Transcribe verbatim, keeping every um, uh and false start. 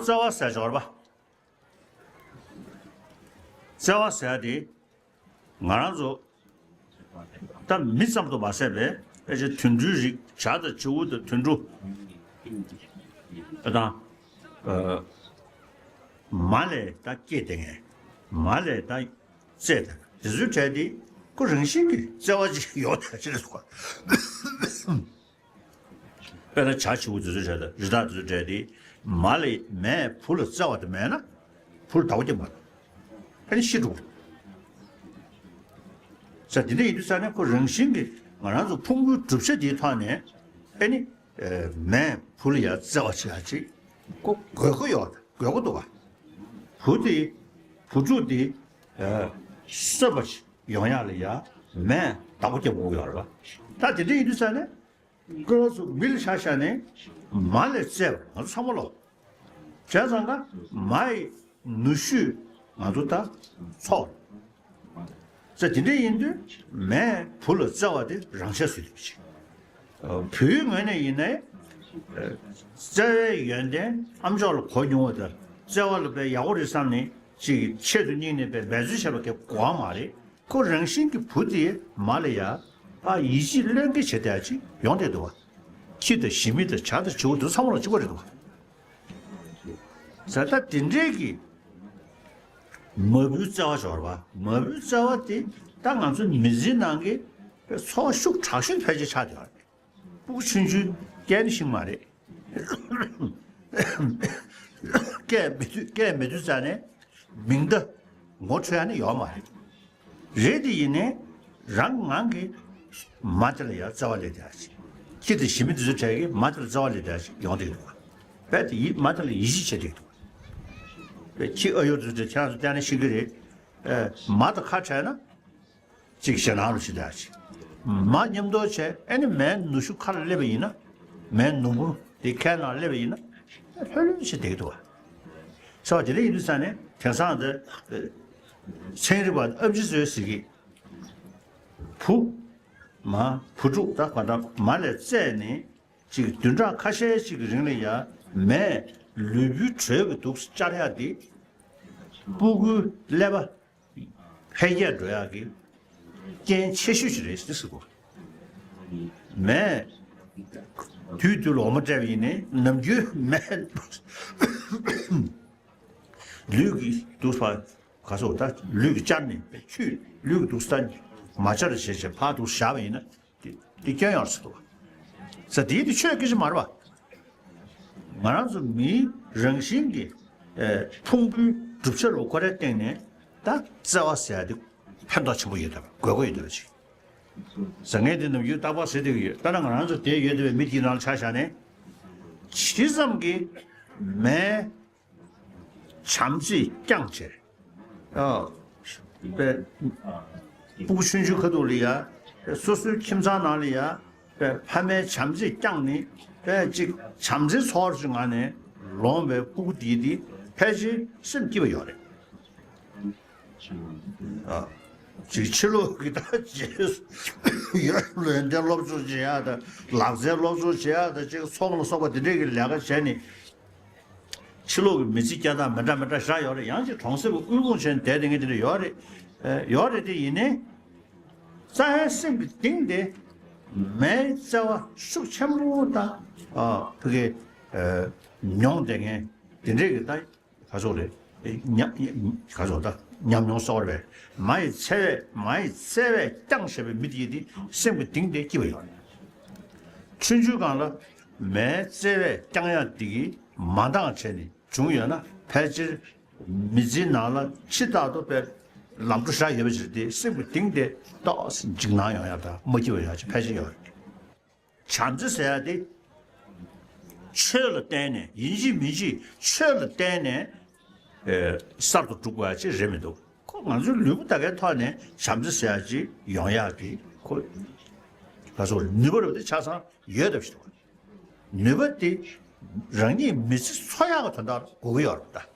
བརྩེ་བ་ཟེར་ཆོག་རེད་པ། བརྩེ་བ་ཟེར་དེ། ང་རང་ཚོ་ད་མི་ཙམ་དུ་མ་ཟད་པའི་ཕལ་ཆེར་དུད་འགྲོའི་རིགས། བྱ་དང་བྱིའུ་དང་དུད་འགྲོ་དང་། མ་ལས་ད་སྐྱེས་ཏེ་ངས་མ་ལས་ད་བཙས་ད་དེ་ཚོའི་གྲས་དེ་ཁོ་རང་བཞིན་གྱིས་བརྩེ་བ་ཅིག་ཡོད་ད་ཅི་རེད་ཟེར་བ། དཔེར་ན་བྱ་བྱིའུ་དེ་ཚོའི་གྲས་དང་རི་དྭགས་དེ་ཚོའི་གྲས་དེ་མ་ལས་མས་བུ་ལ་བརྩེ་བ་དེ་མེད་ན་བུ་ལ་བདག་པོ་རྒྱབ་མ་ཐུབ། ཨ་ནི་ཤི་འགྲོ། ས་དེ་འདྲ་ཡིན་དུས་ས་ནས་ཁོ་རང་བཞིན་གྱིས་ང་རང་ཚོ་ཕུང་པོའི་གྲུབ་ཆ་དེའི་ཐོག་ནས་ཨ་ནི་མས་བུ་ལ་ཡང་བརྩེ་བ་བྱེད་ཡ་ཅིག་ཁོ་དགོས་མཁོ་ཡོད་དགོས་མཁོ་འདུག་ག་བུ་དེ་བུ་ཕྲུག་དེ་གསོན་པ་ཡོང་ཡ་ལ་ཡ་མས་བདག་པོ་རྒྱབ་དགོས་ཡོད་རེད་པ། ད་དེ་འདྲ་ཡིན་དུས་ས་ནས། ཁོ་རང་ཚོ་མི་ལ་ཆ་བཞག་ནས་མ་ལས་བཙས་པ་ང་ཚོ་ཚང་མ་ལོ། བྱས་ཙང་ཀ་མ་ཡི་ནུ་ཞོས་ང་ཚོ་ད་འཚོ། ས་དེ་འདྲ་ཡིན་དུས་མས་བུ་ལ་བརྩེ་བ་དེ་རང་ཆས་སུ་ཡོད་པ་ཅིག་བུའི་ངོས་ནས་ཡིན་ནའི་བརྩེ་བའི་ཡོན་ཏན་ཨ་མཆོག་ལ་གོ་མྱོང་བ་དང་བརྩེ་བ་ལ་དཔེ་ཡག་པོ་རེད་བསམ་ནས་ཅིག་ཆེད་དུ་སྙིང་ནས་དཔེ་འབད་རྩོལ་བྱས་པ་གི་གོ་བ་མ་རེད། ཁོ་རང་བཞིན་གྱི་བུ་དེ་མ་ལ་ཡ་ཨ་ཡིད་ཆེས་བློས་འགེལ་བྱེད་བསྡད་ཅིག་ཡོང་བསྡད་འདུག་བ། ཁྱི་དང་ཞི་མི་དང་བྱ་དང་བྱིའུ་དེ་ཚང་མ་ལ་གཅིག་པ་རེད་འདུག་བ། ཟ་ད་དེ་འདྲའི་གི་མ་བུའི་བརྩེ་བ་ཞོར་བ་མ་བུའི་བརྩེ་བ་དེ་ད་ང་ཚོ་མི་ཚེའི་ནང་གི་ཚོར་བ་ཤུགས་དྲག་ཤོས་ཕལ་ཆེར་ཆགས་བསྡད་པ་རེད། སྤུ་གུ་ཆུང་ཆུང་སྐད་ནི་ཤེས་མ་རེད། སྐད་མི་ཐོས་སྐད་མི་ཐོས་ཙང་ནས་མིང་བརྡ་ངོ་འཕྲོད་ཡ་ནི་ཡོད་མ་རེད། རེད་དེ་ཡིན་ནའི་རང་ངང་གིས་མ་དེ་ལ་ཡང་བརྩེ་བ་སླེབས་བསྡད་ཡ་ཅིག་ཁྱི་དང་ཞི་མི་དེ་ཚོའི་གྲས་ཀྱིས་མ་དེ་ལ་བརྩེ་བ་སླེབས་བསྡད་ཡ་ཅིག་ཡོང་བསྡད་ཡོད་པ། རྦད་དེ་ཡིད་མ་དེ་ལ་ཡིད་ཆེས་བྱེད་བསྡད་ཡོད་པ། རྦད་ཁྱི་ཨ་ཡོ་དེ་ཚོ་དེ་ཁྱེད་རང་ཚོ་བལྟས་ན་ཤེས་ཀྱི་རེད། ཨེ། མ་དང་ཁ་བྲལ་ན། གཅིག་ཞེད་སྣང་རུ་ཞིག་དང་ཞིག་མ་མཉམ་དུ་བྱས་ཨ་ནི་མའི་ནུ་ཞོ་ཁ་ལ་སླེབས་པ་ཡིན་ན། མའི་ནུ་འབུར་དེ་ཁའི་ནང་སླེབས་པ་ཡིན་ན། ལྷོད་ལྷོད་བྱས་བསྡད་ཀྱི་འདུག་བ། ས་བ་དེ་འདྲ་ཡིན་དུས་ཙང་ནས་དེང་སང་དེ་ཚན་རིག་པ་ཨེམ་ཆི་ཚོས་ཟེར་གི། བུ། མ། བུ་ཕྲུག་ད་ག་ད་མ་ལས་བཙས་ནས་ཅིག་བདུན་ཕྲག་ཁ་ཤས་ཅིག་གི་རིང་ལ་ཡ་མས་ལུས་པོའི་དྲོད་ཀྱི་དུག་སྦྱར་ཡ་དེ། སྤུ་གུའི་ཀླད་པ། འཕེལ་རྒྱས་འགྲོ་ཡག་གི་རྐྱེན་ཆེ་ཤོས་ཅིག་རེད་ཟེར་གོ། མས། དུས་དུས་ལ་འོ་མ་སྤྲད་པ་ཡིན་ནའི་ནམ་རྒྱུན་མས། ལུས་ཀྱི་དུག་པ་ག་སོགས་ད་ལུས་ཀྱི་བཅར་ནས་ཆུས་ལུས་ཀྱི་དུག་ས་མ་བཅར་བྱས་བྱས་ཕར་དུག་བཞག་པ་ཡིན་ན། དེ་དེ་སྐྱོན་ཡོང་ཟེར་འདུག་བ། ས་དེའི་དེ་ཆོས་སྐད་ཆ་མ་རེད་བ། ང་རང་ཚོ་མིའི་རང་བཞིན་གྱི་ཨེ་ཕུང་པོའི་གྲུབ་ཆ་ལ་ཁོ་རའི་སྟེང་ནས་ད་བརྩེ་བ་ཟེར་ཡ་དེ་ཕན་ཐོགས་ཆེན་པོ་ཡོད་དམ་དགོས་མཁོ་ཡོད་དམ་ཅིག་ཟ་ངས་དེ་ནམ་རྒྱུན་རྟག་པར་ཟེར་བསྡད་ཀྱི་ཡོད། ད་ནང་ང་རང་ཚོ་དེ་ཡོད་བསྡད་པའི་མི་དེའི་ནང་ལ་ཆ་བཞག་ནས་ཇི་ཙམ་གྱིས་མའི་བྱམས་བརྩེས་བསྐྱངས་བྱས། ཨ། པའི་སྤུ་གུ་ཆུང་ཆུང་ཁ་ཐུག་ལ་ཡ། སོ་སོའི་ཁྱིམ་ཚང་ནང་ལ་ཡ། པའི་ཕ་མའི་བྱམས་བརྩེས་བསྐྱངས་ནས་པའི་ཅིག་བྱམས་བརྩེའི་ཚོར་ཅིག་ངང་ནས་ལོངས་པའི་སྤུ་གུ་དེ་དེ་ཕལ་ཆེར་སེམས་སྐྱིད་པ་ཡོད་རེད། ཨ། ཅིག་ཕྱི་ལོགས་ཀྱི་ད་རྗེས་ཡོན་ཏན་སློབ་སྦྱོང་བྱེད་ཡ་ད་ལག་རྩལ་སློབ་སྦྱོང་བྱེད་ཡ་ད་ཅིག་ཚོང་ལ་སོགས་པ་དེ་འདྲས་ཀྱི་ལས་ཀ་བྱས་ནས། ཕྱི་ལོགས་ཀྱི་མི་ཚེ་སྐྱེལ་སྟངས་མི་འདྲ་མི་འདྲ་ཞིག་ཡོད་རེད། ཡང་ཅིག་གྲོང་གསེབ་ཀྱི་དབུལ་ཕོངས་ཆེན་བསྡད་བསྡད་མཁན་དེ་འདྲ་ཡོད་རེད། ཨ། ཡོད་རེད་དེ་ཡིན་ནའི། རྩ་བའི་སེམས་ཀྱི་གཏིང་དེ་མའི་བརྩེ་བ་ཤུགས་ཆེན་པོ་དང་། ཨ། ཕ་གི། ཨ། མྱོང་བསྡད་མཁན་དེ་འདྲས་ཀྱི་ད་ག་ཚོད་རེད། ཉམས་ག་ཚོད་ད་ཉམས་མྱོང་གསོག་རེད། མ་ཡི་བརྩེ་བས་མ་ཡི་བརྩེ་བས་བསྐྱངས་བཞག་པའི་མི་དེ་ཡི་དེ་སེམས་ཀྱི་གཏིང་དེ་སྐྱིད་པ་ཡོད་རེད། ཆུང་ཆུང་སྒང་ལ་མའི་བརྩེ་བས་བསྐྱངས་ཡ་དེ་གིས་མ་འདང་བྱས་ནས། བྱུང་ཡོད་ན་ཕལ་ཆེར་མི་ཚེའི་ནང་ལ་ཕྱི་ལྟར་དུ་དཔེ་ལམ་འགྲོ་ཞག་ཡོད་པ་ཞིག་རེད་དེ་སེམས་ཀྱི་གཏིང་དེ་ཏོག་ཙམ་འཇིགས་སྣང་ཡོང་ཡག་དང་མ་སྐྱིད་པ་ཡོང་ཡག་ཅིག་ཕལ་ཆེར་ཡོད་རེད། བྱམས་བརྩེ་ཟེར་ཡག་དེ་ཆོས་ལ་བརྟེན་ནས་ཡིན་གཅིག་མིན་གཅིག་ཆོས་ལ་བརྟེན་ནས་ཨེ་གསར་དུ་སྒྲུབ་དགོས་ཡག་ཅིག་རེད་མི་འདུག་ཁོ་ང་ཚོའི་ལུས་པོ་ད་གའི་ཐོག་ནས་བྱམས་བརྩེ་ཟེར་ཡག་ཅིག་ཡོང་ཡག་གི་ཁོ་ལ་སོགས་ནུས་པ་རེད་པ་དེ་ཆ་ཚང་ཡོད་བསྡད་པ་ཞིག་འདུག་ནུས་པ་དེ་རང་ཉིད་མི་ཚེ་འཚོ་ཡག་གི་དོན་དག་ལ་དགོས་ཀྱི་ཡོད་རེད་ད།